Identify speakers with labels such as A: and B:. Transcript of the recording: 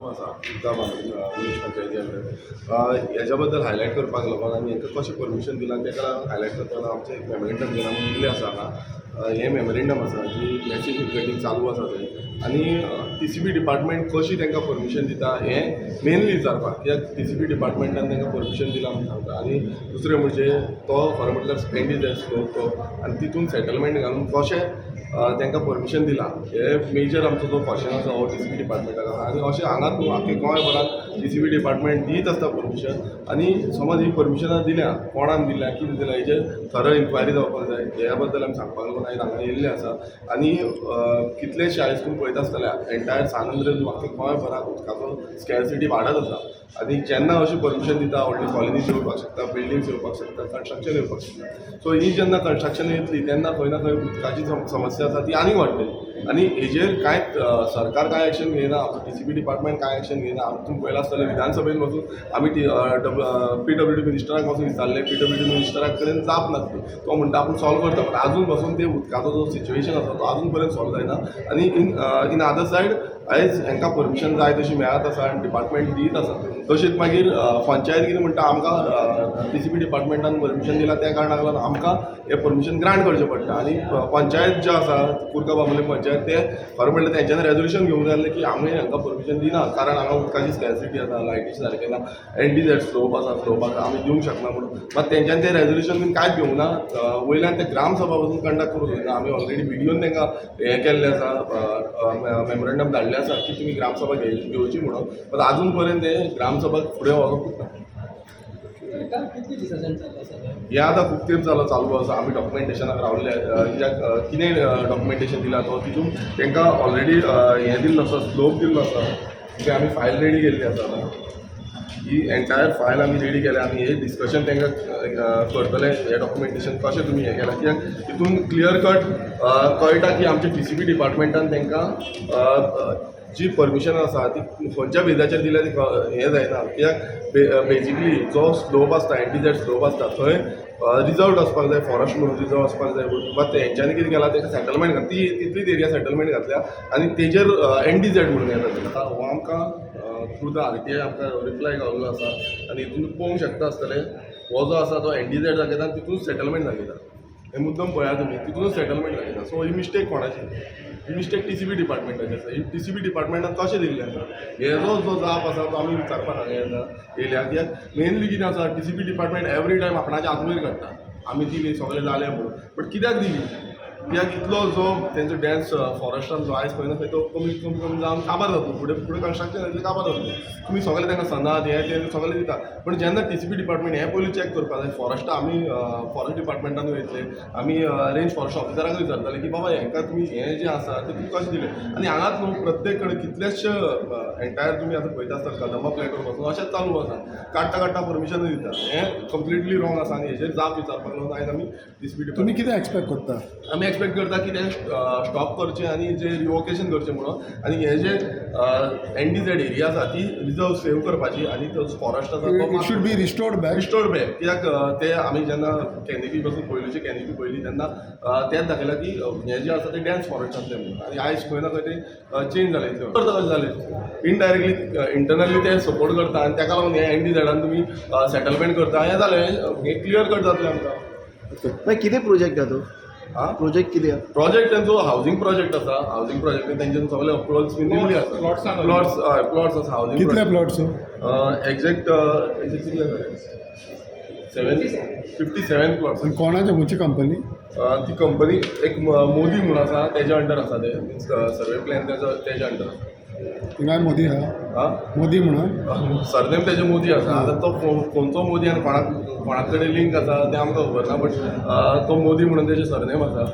A: आसा उदका बांबोळी पंचायती अंडर. हेज्या बद्दल हायलायट करपाक लागून आनी हेंकां कशें परमिशन दिलां तेका लागून हायलायट करपाक लागून आमचें एक मेमोरेंडम घेवन आमी येयल्ले आसा हांगा. हें मेमोरेंडम आसा जी मॅसीव हिल चालू आसा थंय आनी टीसीबी डिपार्टमेंट कशी तांकां परमिशन दिता हें मेनली विचारपाक, कित्याक टीसीबी डिपार्टमेंटान तांकां परमिशन दिलां म्हूण सांगता. आनी दुसरें म्हणजे तो खरें म्हटल्यार एनडीझेड स्लोप तो आनी तितून सेटलमेंट घालून कशें तांकां परमिशन दिलां हे मेजर आमचो जो क्वेश्चन आसा हो टीसीबी डिपार्टमेंटाक आसा. आनी अशें हांगाच न्हू, आख्खे गोंयभरान टीसीबी डिपार्टमेंट दीत आसता परमिशन. आनी समज ही परमिशनां दिल्या, कोणाक दिल्या, कितें दिल्या, हेजेर थरो इन्क्वायरी जावपाक जाय. ह्या बद्दल आमी सांगपाक लागून आयज हांगा येयल्ले आसा. आनी कितलेशे आयज तुमी पळयता आसतले, एंटायर सान आंद्रेस, आख्खे गोंयभराक उदकाचो स्कॅर्सिटी वाडत आसा. आनी जेन्ना अशी परमिशन दिता, व्हडली कॉलनीज येवपाक शकता, बिल्डिंग्स येवपाक शकता, कन्स्ट्रक्शन येवपाक शकता. सो ही जेन्ना कन्स्ट्रक्शन येतली तेन्ना खंय ना खंय उदकाची समस्या आसा ती आनीक वाडटली. आनी हेजेर कांय सरकार कांय एक्शन घेयना, टीसीबी डिपार्टमेंट कांय एक्शन घेयना. तुमी पळयलां आसतलें, विधानसभेन वचून आमी टी पीडब्ल्यूडी मिनिस्टराक वचून विचारलें. पीडब्ल्यूडी मिनिस्टरा कडेन जाप नासली. तो म्हणटा आपूण सॉल्व करता, पण आजून पासून ते उदकाचो जो सिच्युएशन आसा तो आजून पर्यंत सॉल्व जायना. आनी इन इन अदर सायड आयज हांकां परमिशन जाय तशी मेळत आसा आनी डिपार्टमेंट दीत आसा. तशेंच मागीर पंचायत कितें म्हणटा, आमकां टीसीबी डिपार्टमेंटान परमिशन दिलां, त्या कारणाक लागून आमकां हें परमिशन ग्रांट करचें पडटा. आनी पंचायत जे आसा, कुर्का बांबोळे पंचायत, ते खरें म्हणल्यार तेंच्यांनी रेजोल्युशन घेवंक जाय आसलें की आमी हांकां परमिशन दिना, कारण हांगा उदकाची स्कॅर्सिटी आसा, लायटीची सारकें ना, एनडीझेड स्लोप आसा, स्लोपाक आमी दिवंक शकना म्हणून. मात तेंच्यांनी तें रेजोल्युशन बीन कांयच घेवंक ना. वयल्यान ते ग्रामसभा पसून कंडक्ट करूंक सोदिना. आमी ऑलरेडी बिडिओन तांकां हें केल्लें आसा, मेमोरेंडम धाडलें आसा की तुमी ग्रामसभा घेवची म्हणून, पण आजून पर्यंत ते ग्रामसभा फुडें वचूंक ना.
B: काम कितले दिसांच्यान चालू आसा तें?
A: हें आतां खूब तेंप जालो चालू आसा. आमी डॉक्युमेंटेशनाक रावले, कित्याक कितें डॉक्युमेंटेशन दिलां तो तितून तांकां ऑलरेडी हें दिल्लो आसा, स्लोप दिल्लो आसा. ती आमी फायल रेडी केल्ली आसा. आतां ही एंटायर फायल आमी रेडी केल्या. आमी हे डिस्कशन तांकां करतले, हें डॉक्युमेंटेशन कशें तुमी हें केलां, कित्याक तितून क्लियर कट कळटा की आमच्या टीसीबी डिपार्टमेंटान तांकां जी परमिशन आसा ती खंयच्या बेजाचेर दिल्या ती हें जायना. कित्याक बेजिकली जो स्लोप आसता, एनडीझेड स्लोप आसता, थंय रिजर्वड आसपाक जाय, फॉरेस्ट म्हणून रिजर्व आसपाक जाय. बट तेंच्यांनी कितें केलां, तेका सेटलमेंट घातली, ती तितलीच एरिया सेटलमेंट घातल्या आनी तेजेर एनडीझेड म्हणून हें जातलें. आतां हो आमकां थ्रू the RTI आमकां रिप्लाय गावल्लो आसा. आनी हितून पळोवंक शकता आसतले, हो जो आसा तो एनडीझेड दाखयता आनी तितून सेटलमेंट दाखयता. हे मुद्दम पळया तुमी, तितूनच सेटलमेंट दाखयता. सो ही मिस्टेक कोणाची? ही मिस्टेक टीसीबी डिपार्टमेंटाची आसा. ही टीसीबी डिपार्टमेंटान कशें दिल्लें आसा, हेजो जो जाप आसा तो आमी विचारपाक हांगा येता येयल्या. कित्याक मेनली कितें आसा, टीसीबी डिपार्टमेंट एवरी टायम आपणाच्या हात वयर काडटा, आमी दिली, सगळें जालें म्हणून. बट कित्याक दिली? कित्याक इतलो जो तेंचो डेन्स फॉरेस्टान जो आयज खंय ना खंय तो कमी कमी कमी जावन काबार जातलो, फुडें फुडें कन्स्ट्रक्शन जातलें, काबार जातलें. तुमी सगळे तांकां सनाद हें तें सगळें दिता, पण जेन्ना टीसीबी डिपार्टमेंट हें पयलीं चॅक करपाक जाय. फॉरेस्टा आमी फॉरेस्ट डिपार्टमेंटान वयतले, आमी रेंज फॉरेस्ट ऑफिसराक विचारताले की बाबा, हेंकां तुमी हें जें आसा तें तुमी कशें दिलें? आनी हांगाच न्हू, प्रत्येक कडेन कितलेशे एंटायर तुमी आतां पळयता आसतले, कदंबा प्लॅटो पासून अशेंच चालू आसा, काडटा काडटा परमिशन दिता. हें कंप्लिटली रॉंग आसा आनी हेजेर जाप विचारपाक लागून आयज आमी टीसीबी
C: तुमी कितें एक्सपेक्ट करता?
A: आमी एक्सपेक्ट करता की तें स्टॉप करचें आनी जे रिवोकेशन करचें म्हणून आनी हे जे एनडीझेड एरिया आसा ती रिजर्व सेव करपाची आनी तो फॉरेस्ट आसा तो
C: It should be restored back.
A: Restored back. कित्याक ते आमी जेन्ना कॅनोपी पासून पयलींची कॅनोपी पळयली तेन्ना तेंच दाखयलां की हें जें आसा तें डेन्स फॉरेस्ट आसलें म्हणून. आनी आयज खंय ना खंय तें चेंज जालें. इतलें करता कशें जालें, इनडायरेक्टली इंटरनली ते सपोर्ट करता आनी ताका लागून हे एनडीझेडान तुमी सेटलमेंट करता. हें जालें, हें क्लियर कट जातलें आमकां.
D: मागीर कितें प्रोजेक्ट आहा तो?
A: आं?
D: प्रोजेक्ट कितें आहा?
A: प्रोजेक्ट तेंचो हावजींग प्रोजेक्ट आसा. हावजींग प्रोजेक्ट तेंच्यान सगळे अप्रुवल्स बीन दिल्ली आसा.
E: Plots आहा.
A: प्लॉट्स, हय, प्लॉट्स आसा हावजींग.
C: कितले प्लॉट्स?
A: एक्झॅक्ट एक्झॅक्ट कितले? 757 प्लॉट्स.
C: आनी कोणाचे, खंयची कंपनी?
A: ती कंपनी एक मोदी म्हणून आसा, तेज्या अंडर आसा ते. मिन्स सर्वे प्लॅन तेजो तेज्या अंडर आसा.
C: थिंगाय मोदी आहा?
A: आं?
C: मोदी म्हणून?
A: सरनेम तेजे मोदी आसा. आतां तो खंयचो मोदी आनी कोणाक कोणा कडेन लिंक आसा तें आमकां खबर ना, बट तो मोदी म्हणून तेजें सरनेम आसा.